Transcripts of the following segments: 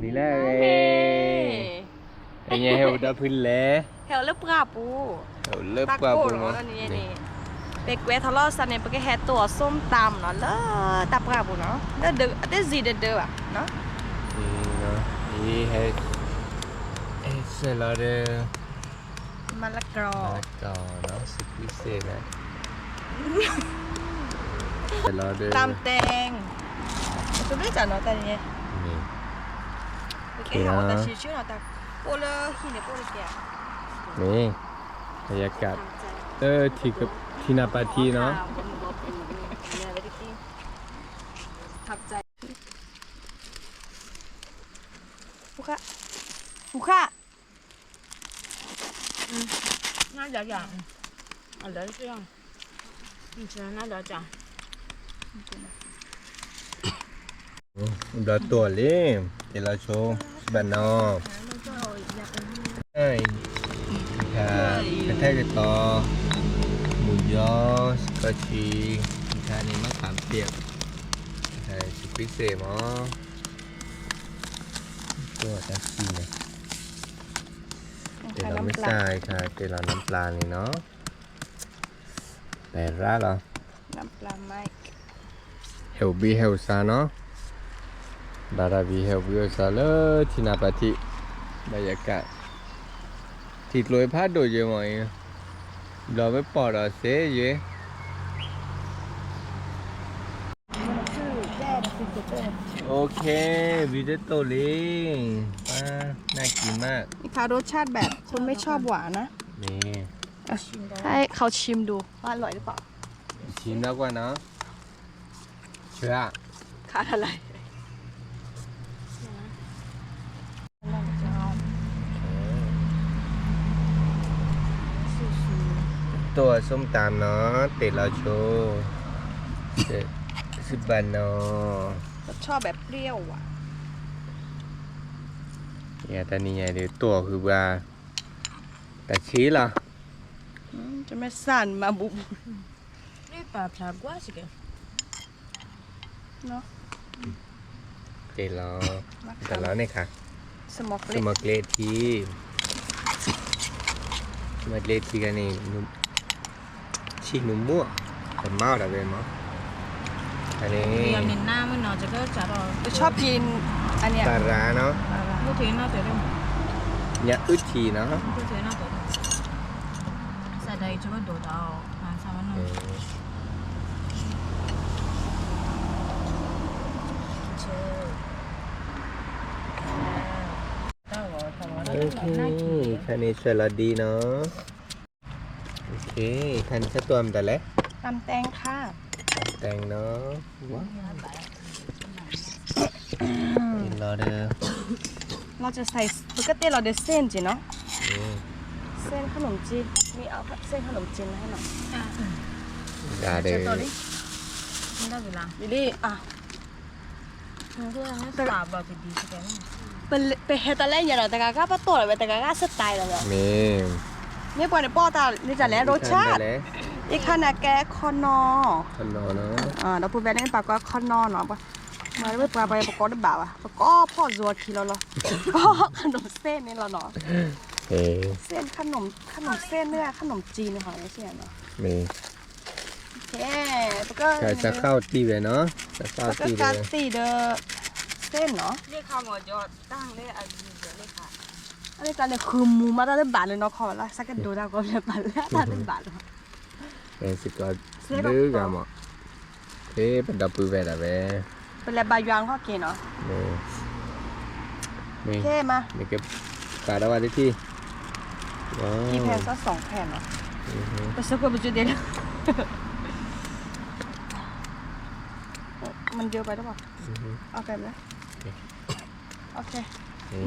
နံၤလၢအဂ့ၤ, တနံၤအံၤဟဲအိၣ်ဒီးဖုလဲၣ်, ဟဲအိၣ်လၢပှၢ်ပူၤ, ဟဲအိၣ်လၢပှၢ်ပူၤမး, တနံၤအံၤန့ၣ် ပကွဲးထီၣ်လီၤစၢ်န့ၣ် ပကဟဲတိၢ်အီၤ ส้มตำ နီၤ လၢတၢ်ပှၢ်ပူၤနီၤ, လၢဒၢး အတစံးဒၢးဒၢးဘၣ်နီၤ, အံၤဟဲ ဟဲဆဲးလီၤဒီး မၤလကီ, မၤလကီနီၤ, စူးကွံစ့ၣ်နီၤ, တၢ်မတဲ, တဘျ့စၢ်နီၤ တၢ်န့ၣ်, ပကဟဲအိၣ်တၢ်ဆံးဆံးနီၤ, တၢ်ပိၢ်လၢဟံၣ်န့ၣ် ပိၢ်တကဲ, မ့ၢ် ဘရၤယၤကး လၢ ထံနၤပၤထံနီၤ, ပူၤခါ, ပူၤခါ, နါဒီးကၢ်, အလၢကၢ်, နါဒီးကၢ်, ဘျီတိၢ်လံ, က့ၤလီၤဆိ ဘၣ်နီၤ, ကထဲကတီၤ, မုၢ်ယီၤ, စကီၤဆံ, ခါန့ၣ် မ့ၢ်ခးပျဲၢ်, စူးကွံစ့ၣ်မး, တိၢ်တၢ်ဆံးန့ၣ် တ့ၢ်လီၤမ့ၢ်စၢ်ခါ, တ့ၢ်လီၤနၢ်ပျၢ်န့ၣ်နီၤ, ပဲၤရၣ်လီၤ, ဟဲအိၣ်ဘှံးဟဲအိၣ်စၢ်နီၤ, ဘၣ်တၢ်ဘှံးဟဲအိၣ်ဘှံးအိၣ်စၢ်လၢထံနၤပၤထံ, ဘရၤယၤကး, ထံကျိဖးဒိၣ်ယဲမးအံၤ, ဘျီမ့ၢ်ပီၢ်ဒီးစ့ယဲ โอเค, ဘျီတတိၢ်လံ, น่ากินมาก, นี่ค่ะ รสชาติแบบคนไม่ชอบหวานนะ, นี่ ให้เขาชิมดูว่าอร่อยหรือเปล่า, ชิมแล้วก่อนเนาะ, เชื่อ ขาดอะไร တိၢ်ส้มตำနီၤ, တ့ၢ်လီၤဆိ, စံးဘၣ်နီၤ, ชอบแบบเปรี้ยวอะ, တနံၤညါဒုးတိၢ်ဃုာ်ပှၤ, တၢ်ဆံးလီၤ, တမ့ၢ်စၢ်မၤဘူးဘူး, တ့ၢ်လီၤ, တ့ၢ်လီၤန့ၣ်ခါ, စမီၤကျ့ထံ, စမီၤကျ့ထံခါန့ၣ်, ဆံးနူမူ, ပမၤအီၤဒၣ်ဝဲမး, အန့ၣ် ชอบกินอันเนี้ย ปลาร้าเนาะ, ညၣ်အုၣ်ထံနီၤ, ခါန့ၣ်ဆွဲလီၤဒံးနီၤ, ခါန့ၣ်ဆၢတိၢ်မတၤလဲၣ်, ตำแตงค่ะ, ตำแตงနီၤ, လီၤဒီး เราจะใส่ ပကတ့ၢ်လီၤဒီး เส้น က့ၤနီၤ, เส้นขนมจีน มีเอาเส้นขนมจีนมาให้หน่อย, ဒ် ပဟဲတၢ်လၢညါဒီး တဂၤဂၤပတီၢ်လီၤဝဲ တဂၤဂၤ style လီၤဝဲ, မ့ၢ်ပှၤန့ၣ် ပီၢ်တၢ်န့ၣ်တၢ်လဲၣ် รสชาติ, အံၤခါန့ၣ်ကဲခီနီၤ, ဒီပုၢ်ဝဲၢ်န့ၣ် ပှၤကိးခီနီနီၤ, မ့ၢ်ဝဲပှၤပှၤပကိးတဘၣ်ဘၣ်, ပကိးဖီၣ်စၢၤခံလီၤလီၤ, ကိး ขนมเส้น န့ၣ်လီၤနီၤ, เส้น ขนม ขนมเส้น န့ၣ် ขนมจีน န့ၣ်ဟီ, မ့ၢ် ပက စးခီၣ်တံၢ်ဝဲနီၤ, စးခီၣ်တံၢ်ဒီး เส้น နီၤ, အန့ၣ်တၢ်န့ၣ် ဃုမူမးတၢ်တဘၣ်လၢနီၢ်ခီဘၣ်လၢ စးကဒိးတၢ်ကီၢ်ဖျဲးပာ်လၢတၢ်တဘၣ်လီၤ, စ့ၢ်ကီး ဒုးဂၤမး, ဖဲပဒီပုၢ်ဝဲၢ်ဒၣ်ဝဲ ပလဲၤဘါယွၤခီၣ်က့ၤနီၤ, မ့ၢ် မ့ၢ်ကဲမး မ့ၢ်ကဲ ကးဒီးဝဲတထံၣ်, အံၤဖဲစ့ၢ်ကီး สองแผ่น နီၤ, ပစ့ၢ်ကီးပကဒ့လၢ မ့ၢ်ဒ့ပှၤတဘၣ်,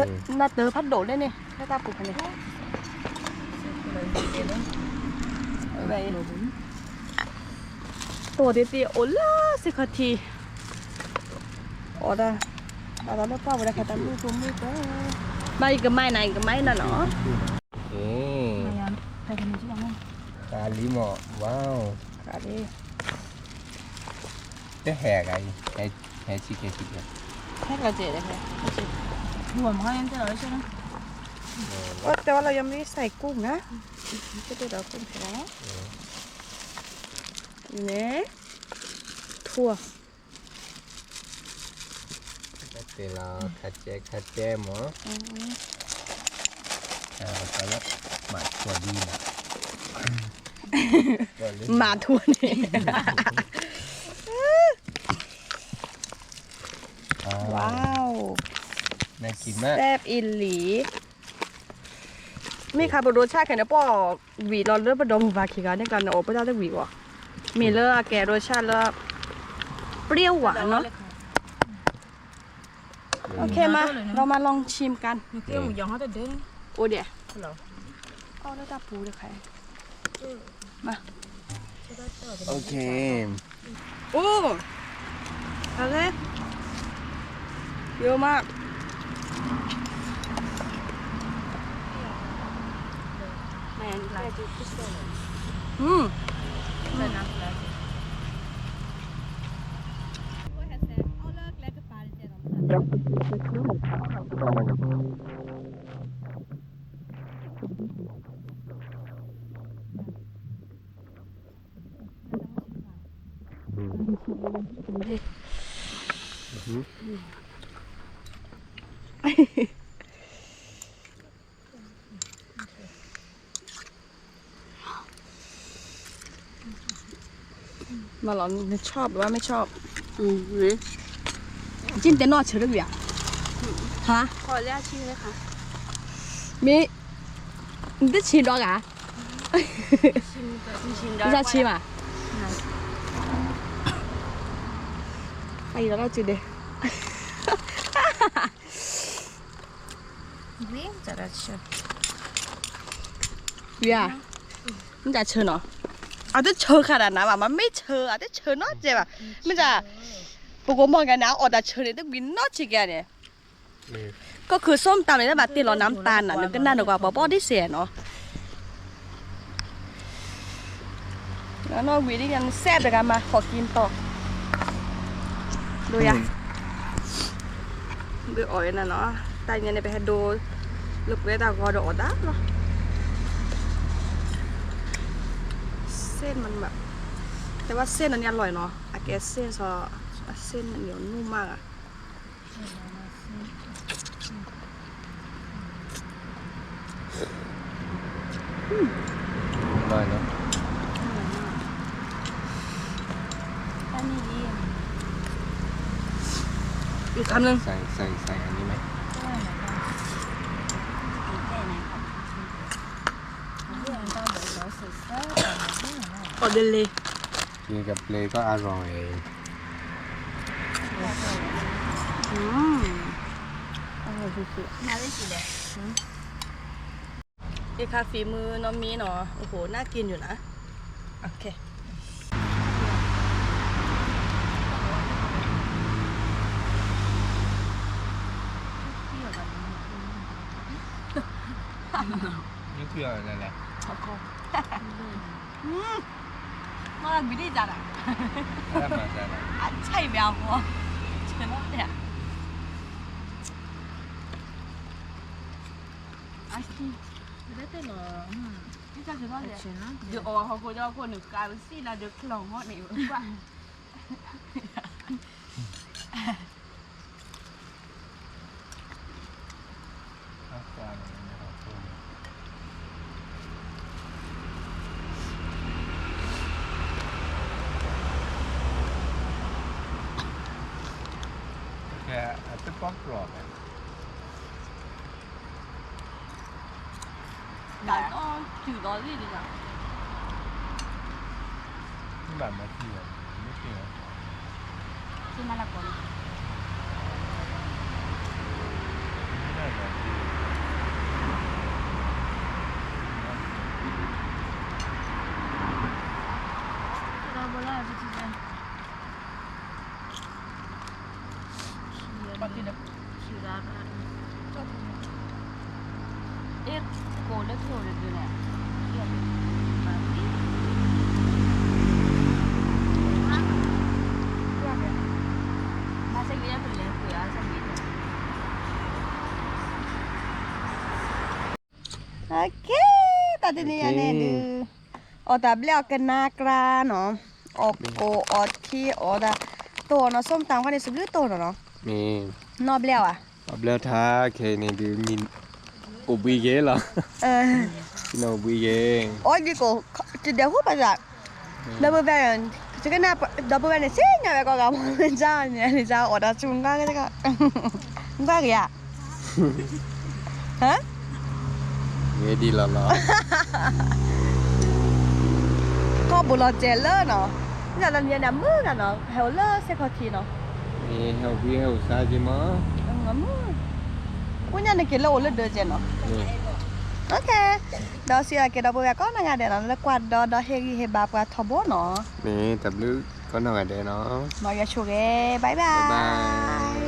နတၢ်ဖးဒိၣ်လၢန့ၣ် လၢတၢ်ပူၤဖဲန့ၣ်, တိၢ်ဒ့တ့ၢ်အိၣ်လၢစ့ၢ်ကီးထံ, အီၣ်ဒၣ်, အီၣ်ဒၣ်လၢပှၢ်ဝဲဒၣ်ခါတၢ်မုၢ်ပူၤမုၢ်ပူၤ, မ့ၢ်ယကမၤနၤ ယကမၤနၤနီၤ, ခါလံမး, ဝါ, ခါလံ, တဟဲဂၤအံၤ, ဟဲဆံးကဲဆံးကဲ, ဟဲကီးကဲးဟဲ, အိၣ်တဲဝဲလၢယမ့ၢ်စဲးကူၣ်နၤ, ကတဲဒီးကူၣ်ဖဲလီၤ, န့ၣ်, ထူၣ်, တဲလီၤခါကဲခါကဲမၢ်, မၤထူၣ်ဒ်, မၤထူၣ်န့ၣ် ဝါ, စဲးအံၤလံ, မ့ၢ်ခါပဒိဆၣ်ခဲန့ၣ် ပီၣ်ဝံၤလီၤလၢပဒီမုၢ်ဘၣ်ခံဂၤန့ၣ်ကျါန့ၣ် အိၣ်ပတၢ်တဝံၤဘၣ်, မ့ၢ်လၢအကဲဒိဆၣ်လၢ ပျ့ဝါနီၤ, โอเค มา เรามาลองชิมกัน အိၣ်ဒဲး, အိၣ်လၢတၢ်ပူၤတခါ, มา โอเค အိၣ်, โอเค เยอะมาก อืม มาลอง ชอบหรือว่าไม่ชอบ อืม นี่ จิ้มแต่นอกเฉยเลยอ่ะ ฮะ ขออนุญาตชิมเลยค่ะ มี นี่ชิมดอกอ่ะ ชิมก่อน ชิมดอก 你想吃吗 ไอ้เราจุดเดียว ဝံၤ မ့ၢ်တၢ်ဆၢနီၤ, အတဆၢခါဒၣ်နၤဘၣ် မ့ၢ်ဆၢ အတဆၢနီၤကဲဘၣ်, မ့ၢ်တၢ် ပကိးမီၢ်ကဲန့ၣ် အအီၣ်တၢ်ဆၢန့ၣ် တဝံၤနီၢ်ဆံးကဲန့ၣ်, ကီၢ်ခုၣ်စိမတၤန့ၣ် ဘၣ်တ့ၢ်လီၤနၤမတၤနၤ နကနၣ်နကွၢ်ပှၤဘီဒ်စဲးနီၤ နီၢ်ဝံၤဒ်ညါနစဲးတဂၤမၤ ขอกินต่อ ဒိယၤ ဒုးအီၣ်ဝဲနၤနီၤ တၢ်ညါန့ၣ် ပဟဲဒိ လၢပှဲၤတၢ်ဂီၤဒီးအီၣ်တၢ်လီၤ เส้นมันแบบ แต่ว่าเส้นอันนี้อร่อยเนาะ အကဲ เส้น ซอ เส้นเหนียวนุ่มมากอะ อร่อยเนอะ อีกคำหนึ่ง ใส่ ใส่ ใส่อันนี้ไหม อร่อยเหมือนกัน กินกับเปลก็อร่อย อืม อร่อยสุดๆ มาเลยสิเด้อ นี่ค่ะ ฝีมือน้องมีเนาะ โอ้โห น่ากินอยู่นะ โอเค นี่คืออะไรแหละ อืม မၤဂ့ၤဒ်ဒၣ်ဒၣ် အဆၢအံၤမ့ၢ်အဂီၢ် ဆၢလီၤတဲ အဆၢ ဒုးအီၣ်ဟီၣ်ခိၣ်ဒီးခိၣ်နုာ်ကါစံၣ်လၢဒုးကျီၢ်ဟီၣ်န့ၣ် ကွၢ် ကဲ အတပီၢ်ကြီၢ်ဘၣ် တၢ်အီၣ်တုၤဒီးလံလံလီၤ မ့ၢ်ဘၣ်မၤသံလီၤ မ့ၢ်သံလီၤ သံမၤလၢကီးလံ ဒီးဘလါ ပှၤက့ၤဒီး အဲ ကိးလၢက့ၤအိၣ်လၢဒုးလဲၣ် မၤစၢၤက့ၤပလဲၤကွံာ်အါစၢ်က့ၤ ကဲ, တၢ်တနံၤညါန့ၣ်ဒုး အီၣ်တၢ်ဘျဲၣ်အီၣ်ကနါကျါနီၤ, အီၣ်ကိၣ်အီၣ်ထံအီၣ်တၢ်, တိၢ်နီၤ ဆိကမိၣ်တၢ်ခီန့ၣ် စဘျုးတိၢ်နီၤနီၤ, နီၢ်ဘျဲၣ်ဝဲ, အဘျဲၣ်ထါခဲအံၤန့ၣ်ဒုး မံ အိၣ်ဘှံးက့ၤလီၤ, မံအိၣ်ဘှံးက့ၤ, အိၣ်ဒ်ကိၣ်, တဒဲးဟူဘၣ်သး, ဒီပုၢ်ဝဲၢ်, ကနၣ်, ဒီပုၢ်ဝဲၢ်န့ၣ် စ့ၢ်ညါဝဲကီးဂၤမီၤ မ့ၢ်ကၠါန့ၣ် န့ၣ်ကၠါအီၣ်တၢ်ဆူၣ်နကွၢ်က့ၤ, နကွၢ်က့ၤဧါ ဟါ, ဂ့ၤဒ်လီၤလီၤ, ကီၢ်ပူၤလီၤစဲးလၢနီၤ, မ့ၢ်တၢ်တနံၤညါန့ၣ် အမုၢ်ဂၤနီၤ ဟဲအိၣ်လၢစဲးခီၣ်ထံးနီၤ, ဟဲအိၣ်ဘှံးဟဲအိၣ်ဆါက့ၤမီၤ, မုၢ်, အဃိညါန့ၣ်က့ၤလၢအိၣ်လၢဒၢးစဲးနီၤ, ဒီးစံးအက့ၤဒီပုၢ်ဝဲၢ်ကိးနီၢ်ဂၤဒဲးနီၤ လၢကွၢ်ဒီဒီးဟ့ၣ်ဂံၢ်ဟ့ၣ်ဘါပှၤထီဘိနီၤ, မ့ၢ်တၢ်ဘျုးကိးနီၢ်ဂၤဒဲးနီၤ, မ်ယွၤဆိၣ်ဂ့ၤ, bye bye.